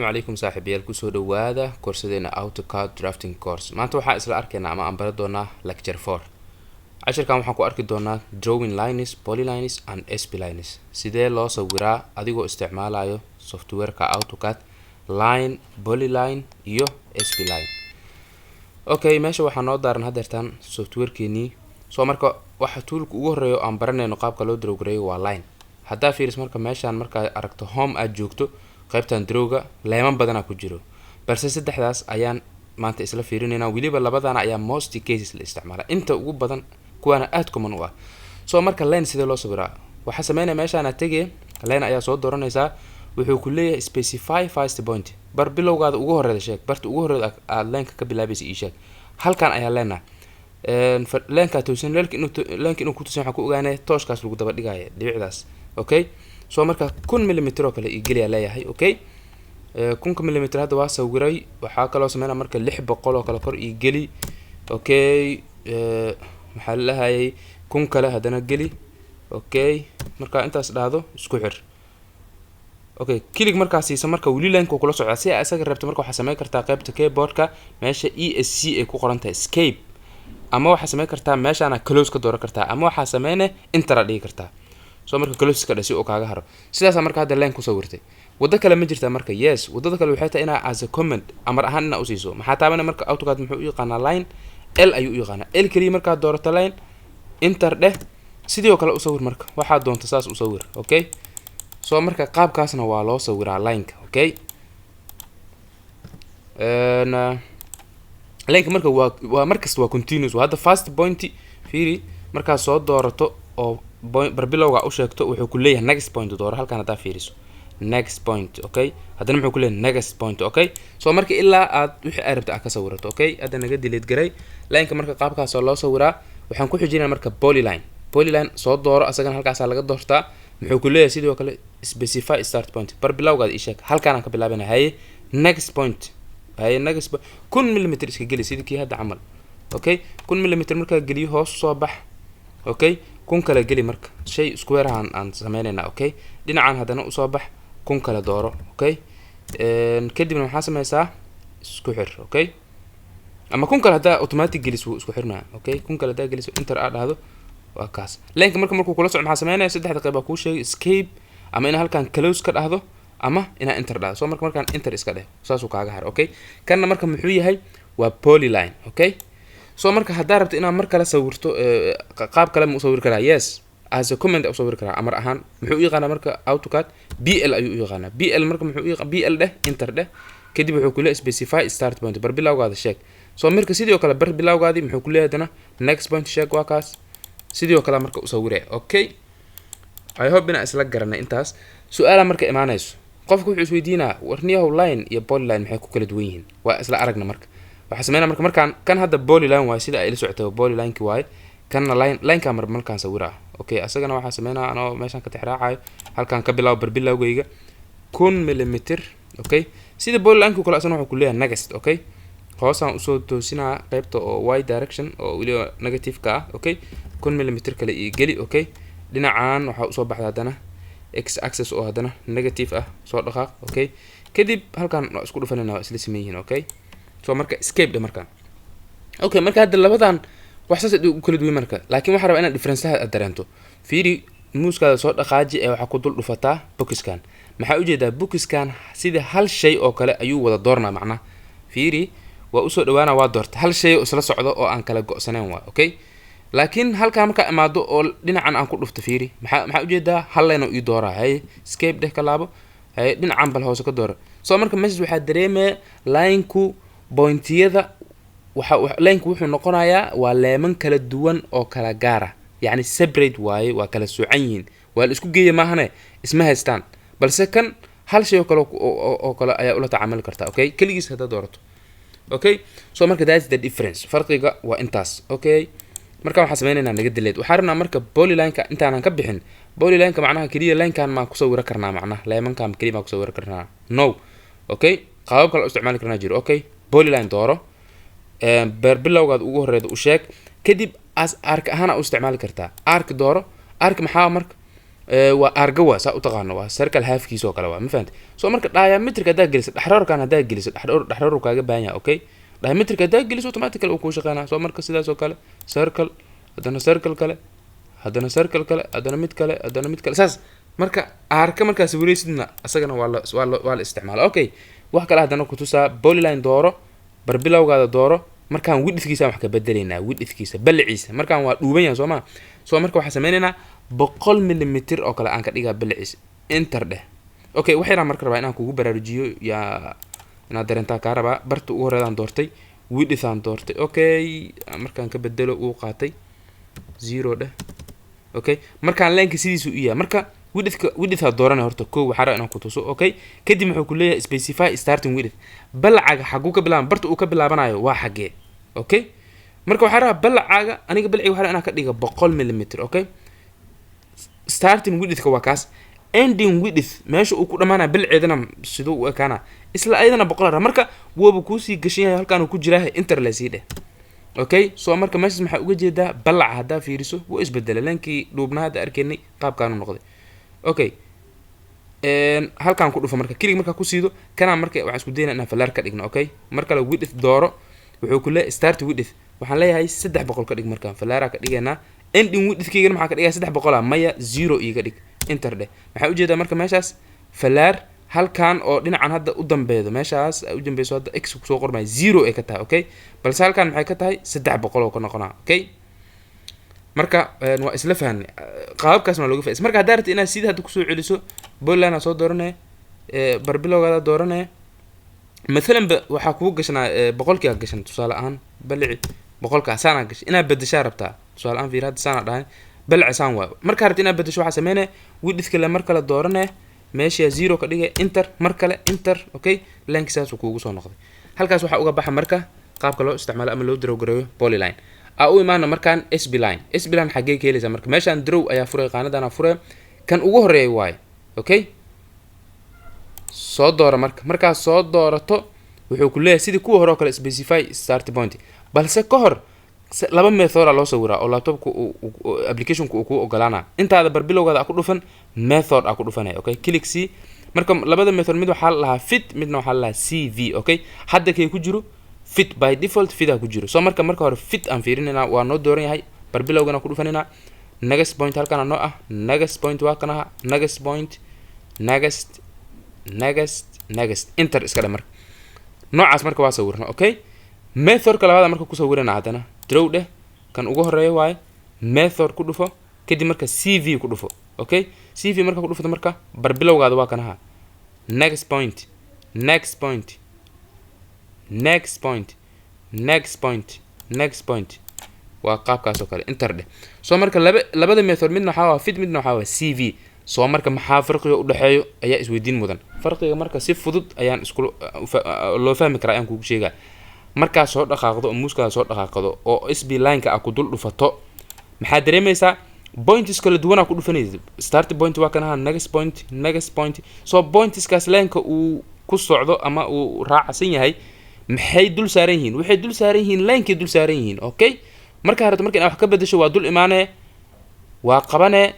Calaykum saaxiibayaal, kusoo dhawaada koorsadeena AutoCAD drafting course. Maanta waxaan isla arkaynaa ama aan baran doonaa lecture 4. Cashirkan waxaan ku arki doonaa drawing lines, polylines and splines. Sidee loo sawiraa adigoo isticmaalayo softwareka AutoCAD line, polyline iyo spline? Okay, meesha waxaa noo daaran hadeertaan softwarekeenii. So marka waxa toolka ugu horeeya oo aan baranayno qaabka loo draw gareeyo waa line. Haddaa fiiris marka meeshaan, markaa aragto home aad joogto, qaybtan drawga leeman badanaa ku jiro, balse saddexdaas ayaan maanta isla fiirinaynaa. Weliba labadana ayaa most cases la isticmaala, inta ugu badan kuwaana aada common u ah. So marka line sidee loo sawiraa? Waxaa sameynaya, meeshaana tegee, line ayaa soo dooranaysaa. Wuxuu ku leeyahay "Specify first point", bar bilowgaada ugu horeyda sheeg, barta ugu horeyda aada lineka ka bilaabaysa ii sheeg. Halkan ayaa leenaha lineka toosin, lineka inuu ku tusin waxaan ku ogaanay tooshkaas lagu daba dhigaya dhibicdaas. Okay, so marka 1000 millimeter oo kale igeliyaa leeyahay. Okay, 1000-ka millimeter hadda waa sawiray. Waxaa kaloo sameynaa marka 600 oo kale kor ii geli. Okay, maxaa la lahayay, 1000 kale haddana geli. Okay, marka intaas dhahdo, isku xir. Okay, click markaa siisa, marka weli lineka kula socdaa. Si aa isaga rabto marka waxaa sameyn kartaa qaybta keyboardka meesha ESC ay ku qoran tahay, escape, ama waxaa sameyn kartaa meeshaana close ka dooran kartaa, ama waxaa sameyne enter dhigi kartaa. So marka close ka dhe si uu kaaga haro. Sidaasaa marka hadda line ku sawirtay. Waddo kale ma jirtaa marka? Yes, waddada kale waxay tahay inaa as a command, amar ahaan, inaa usiiso. Maxaa taabanay marka? AutoCAD muxuu u yaqaanaa line? L ayuu u yaqaanaa. L keliya markaad doorato line, enter dheh, sidii oo kale u sawir. Marka waxaad doonto saas u sawir. Okay, so marka qaabkaasna waa loo sawiraa lineka. Okay, lineka marka waa markasta waa continuous. Hadda first point fiiri, markaad soo doorato oo barbilowga u sheegto, wuxuu ku leeyahay "Next point dooro". Halkan haddaa fiiriso, next point. Okay, haddana muxuu ku leeyahay? Next point. Okay, so marka ilaa aad wixii aad rabta aad ka sawirato. Okay, hadda naga delete garay lineka. Marka qaabkaasoo loo sawiraa. Waxaan ku xijinaya marka polyline. Polyline soo dooro, asagana halkaasaa laga doortaa. Muxuu ku leeyahay? Sidoo kale "Specify start point", bar bilowgaada ii sheeg. Halkaanaan ka bilaabana. Haye, next point. Haye, next point, 1000 millimeter iska geli, sidii kii hadda camal. Okay, 1000 millimeter markaa geliyo, hoos soo bax. Okay, 1000 kale geli. Marka shay square aan sameynayna. Okay, dhinacan haddana usoo bax, 1000 kale dooro. Okay, kadibna maxaa sameysaa? Isku xir. Okay, ama 1000 kale haddaa automatic gelis, wuu isku xirnaa. Okay, 1000 kale haddaa geliso, enter aad dhahdo, waa kaas. Lineka marka markuu kula socdo, maxaa sameynaya? Saddexda qayb baa kuu sheegay: escape, ama inaa halkan close ka dhahdo, ama inaa enter dhahdo. So marka markaan enter iska dheh, saasuu kaaga haro. Okay, kanna marka muxuu yahay? Waa polyline. Okay, so marka haddaa rabto inaad mar kale sawirto, qaab kale ma usawiri karaa? Yes, as a command usawiri karaa, amar ahaan. Muxuu u yaqaanaa marka AutoCAD? BL ayuu u yaqaanaa. BL marka muxuu u BL dheh, enter dheh. Kadib wuxuu kuleeyahay "Specify start point", bar bilowgaada sheeg. So marka sidoo kale bar bilowgaadii muxuu kuleeyahay haddana? "Next point sheeg". Waa kaas, sidoo kale marka usawire. Okay, I hope inaan isla garanay intaas. Su-aala marka imaanayso, qofka wuxuu isweydiinaa: warniyahow, line iyo polyline maxay ku kala duwan yihiin? Waa isla aragna. Marka waxaa sameynaa marka markaan kan hadda polyline waaye, sida ay ila socotay polylineki waaye. Kanna line, lineka mar markaan sawiraa. Okay, asagana waxaa sameynaa anoo meeshaan ka tixraacayo, halkaan ka bilaabo barbilowgayga, 1000 millimeter. Okay, sida polylineki kale, asagana wuxuu kuleeyahay next. Okay, hoosaan usoo toosinaa qaybta oo y direction oo weliba negative ka ah. Okay, 1000 millimeter kale iyo geli. Okay, dhinacan waxaa usoo baxda haddana x axis oo haddana negative ah, soo dhaqaaq. Okay, kadib halkan waa isku dhufanayna, waa isla siman yihiin. Okay, so marka escape dhe markaan. Okay, marka hadda labadan wax saas u kala duwan marka, laakiin waxaa rabaa inaad differenceha aad dareento. Fiiri, mousekaada soo dhaqaaji ee waxaa ku dul dhufataa boxkan. Maxaa ujeedaa? Boxkan sida hal shay oo kale ayuu wada doornaa macnaha. Fiiri, waa usoo dhawaana, waa doorta, hal shay oo isla socdo oo aan kala go-sanayn waa. Okay, laakiin halkaa markaa imaado oo dhinacan aan ku dhufto, fiiri, maxaa ujeedaa? Hal line oo ii dooraa. Haye, escape dheh, ka laabo. Haye, dhinacan bal hoose ka doora. So marka meeshaas waxaa dareemaya lineku pointiyada waxa lineku wuxuu noqonayaa waa leeman kala duwan oo kala gaara, yacni separate waaye, waa kala soocan yihiin, waa la isku geeya maahane, isma haystaan. Balse kan hal shay oo kale oo kale ayaa ula tacaamuli kartaa. Okay, keligiis haddaad doorato. Okay, so marka that's the difference, farqiga waa intaas. Okay, marka waxaan sameynaynaa naga dileed. Waxaan rabnaa marka polylineka intaanan ka bixin polylineka, macnaha keliya linekan maan kusawiro karnaa? Macnaha leemankan keliya maan kusawiro karnaa? No. Okay, qaabab kale u isticmaali karnaa jiro. Okay, polyline dooro, beer bilowgaad ugu horeyda u sheeg, kadib as arc ahaan u isticmaali kartaa. Arc dooro. Arc maxaa marka? Waa arga, waa saa u taqaano, waa circle halfkiisa oo kale waa, ma fahamte? So marka diameterka haddaa geliso, dhexroorkan haddaa geliso, dhexroor dhexroor kaaga baahan yahay, okay? Diameterka haddaa geliso, automatically uu kuu shaqeynaa. So marka sidaas oo kale circle, haddana circle kale, haddana circle kale, haddana mid kale, haddana mid kale, saas. Marka arc markaa sawiraysidna asagana waa la isticmaala. Okay, wax kale haddana kutusaa. Polyline dooro, barbilowgaada dooro. Markaan widthkiisa wax ka bedelaynaa, widthkiisa, baliciisa. Markaan waa dhuuban yahay, soo ma? So marka waxaan sameynaynaa 100 millimeter oo kale aan ka dhigaa baliciisa. Enter dheh. Okay, wax yaraan marka rabaa inaan kugu baraarujiyo, yaa inaad dareentaa kaa rabaa. Barta ugu horeedaan doortay, width aan doortay. Okay, markaan ka bedelo, uu qaatay. Zero dheh. Okay, markaan lineka sidiisu u yahay, marka widthka, width aad dooranay horta kow, waxaa rabaa inaan ku tuso. Okay, kadib wuxuu ku leeyahay "Specify starting width." Balcaga xaguu ka bilaaban? Barta uu ka bilaabanayo waa xagee? Okay, marka waxaa rabaa balcaaga, aniga balciga waxaa rabaa inaan ka dhiga 100 millimeter. Okay, starting widthka waa kaas. Ending width, meesha uu ku dhamaanaya bilceedana siduu u ekaana? Isla ayadana 100 rabaa. Marka wuuba kuusii gashan yahay, halkaan uu ku jiraa. Enter lasii dheh. Okay, so marka meeshaas maxaa uga jeedaa? Balaca haddaa fiiriso, wuu isbedelay. Linekii dhuubnaa hadda arkaynay qaabkaanu noqday. Okay, halkaan ku dhufo. Marka click markaa ku siido kanaa, marka waxaan isku daynaa inaan falaar ka dhigno. Okay, mar kale width dooro. Wuxuu ku leeyahay "Start width." Waxaan leeyahay 300 ka dhig. Markaan falaaraa ka dhigaynaa. Ending widthkaygana maxaa ka dhigaya? 300 a? Maya, zero iiga dhig. Enter dheh. Maxaa ujeedaa marka meeshaas? Falaar halkan oo dhinacan hadda u dambeedo, meeshaas ay u dambeyso, hadda x kusoo qormaya, zero ay ka tahay. Okay, balse halkan maxay ka tahay? 300 oo ka noqonaa. Okay, marka waa isla fahanay, qaababkaasna waa looga faaidaysa. Marka haddaa rabta inaad sidii hadda kusoo celiso, polyline aa soo dooranaya, barbilowgaada dooranaya. Mathalan ba waxaa kugu gashanaa 100-kii aa gashan, tusaale ahaan balici 100-ka saanaa gashay, inaad bedeshaa rabtaa. Tusaale ahaan fiir, hadda saanaa dhahay, balaci saan waayo. Markaa rabta inaad bedesho, waxaa sameynaya widthka le mar kale dooranaya, meesha zero ka dhigay, enter, mar kale enter. Okay, lineki saasuu kuugu soo noqday. Halkaas waxaa uga baxa marka qaabka loo isticmaalo ama loo draw gareeyo polyline. Aa u imaana markaan spline. Spline xaggee ka helaysaa? Marka meeshaan draw ayaa furay, qaanadana furay, kan ugu horeeya waayo. Okay, soo doora. Marka markaad soo doorato, wuxuu ku leeyahay sidii kuwa hore oo kale "Specify start point." Balse ka hor laba method aa loo sawiraa oo laptopka applicationka uu kuu ogolaana. Intaada barbilowgaada a ku dhufan, method aa ku dhufanaya. Okay, click c. Marka labada method, mid waxaa la lahaa fit, midna waxaa la lahaa CV. Okay, hadda kay ku jiro fit, by default fit aa ku jiro. So marka hore fit aan fiirinayna. Waa noo dooran yahay, barbilowgana ku dhufanayna. Next point halkana noo ah, next point waa kanaha, next point, next, next, next, enter iska dhe. Marka noocaas marka waa sawirna. Okay, methodka labaada marka ku sawirana, haddana draw dheh, kan ugu horeeya waaye. Method ku dhufo, kadib marka CV ku dhufo. Okay, CV marka ku dhufato, marka barbilowgaada waa kanaha, next point, next point, next point, next point, next point, waa qaabkaas oo kale. Enter dheh. So marka labada method, midna waxaa waa fit, midna waxaa waa CV. So marka maxaa farqiga udhexeeyo ayaa isweydiin mudan. Farqiga marka si fudud ayaan isku loo fahmi karaa ayaan kugu sheegaa. Markaa soo dhaqaaqdo oo mousekaada soo dhaqaaqdo oo splineka a ku dul dhufato, maxaa dareemaysaa? Points kala duwanaa ku dhufanaysa. Start point waa kan ahaa, next point, next point. So pointskaas lineka uu ku socdo ama uu raacsan yahay, maxay dul saaran yihiin? Waxay dul saaran yihiin linekay dul saaran yihiin. Okay, markaa rabto marka inaad wax ka bedesho, waa dul imaanee, waa qabanee,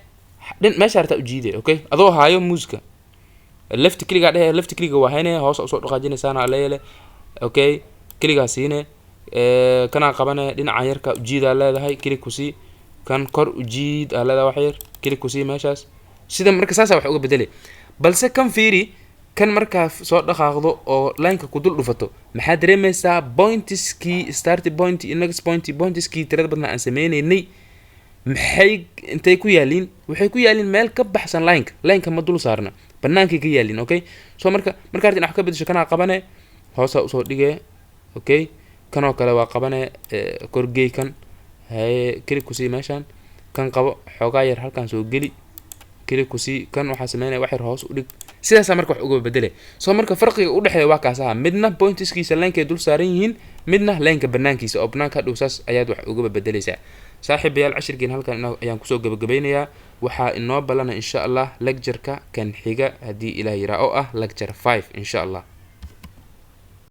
dhin meesha rabtaa ujiiday. Okay, adoo haayo mouseka, left clickgaa dhehe, left clickga waa haynaya, hoos usoo dhaqaajinaysaana leeyale. Okay, clickgaa siine, kanaa qabane, dhinacan yarka ujiidaa leedahay, click kusii. Kan kor ujiid aa leedahay, wax yar click kusii meeshaas. Sida marka saasa wax uga bedelay. Balse kan fiiri, kan markaa soo dhaqaaqdo oo lineka ku dul dhufato, maxaa dareemaysaa? Pointskii start point iyo next point, pointskii tirada badnaa aan sameynaynay, maxay intay ku yaaliin? Waxay ku yaaliin meel ka baxsan lineka. Lineka ma dul saarna, banaankay ka yaaliin. Okay, so marka markaa rabtid inaad wax ka bedesho, kanaa qabane, hoosaa usoo dhigee. Okay, kanoo kale waa qabane, korgey kan, haye, click kusii meeshaan. Kan qabo, xoogaa yar halkan soo geli, click kusii. Kan waxaa sameynaya wax yar hoos u dhig. Sidaasaa marka wax uga bedele. So marka farqiga udhexeeya waa kaas aha: midna pointskiisa linekay dul saaran yihiin, midna lineka banaankiisa oo banaanka hadhow. Saas ayaad wax ugaba bedeleysaa. Saaxiibayaal, cashirkeen halkan ayaan kusoo gabagabeynayaa. Waxaa inoo balana, insha Allah, lectureka kan xiga haddii Ilaah yiraa, oo ah lecture 5, insha Allah.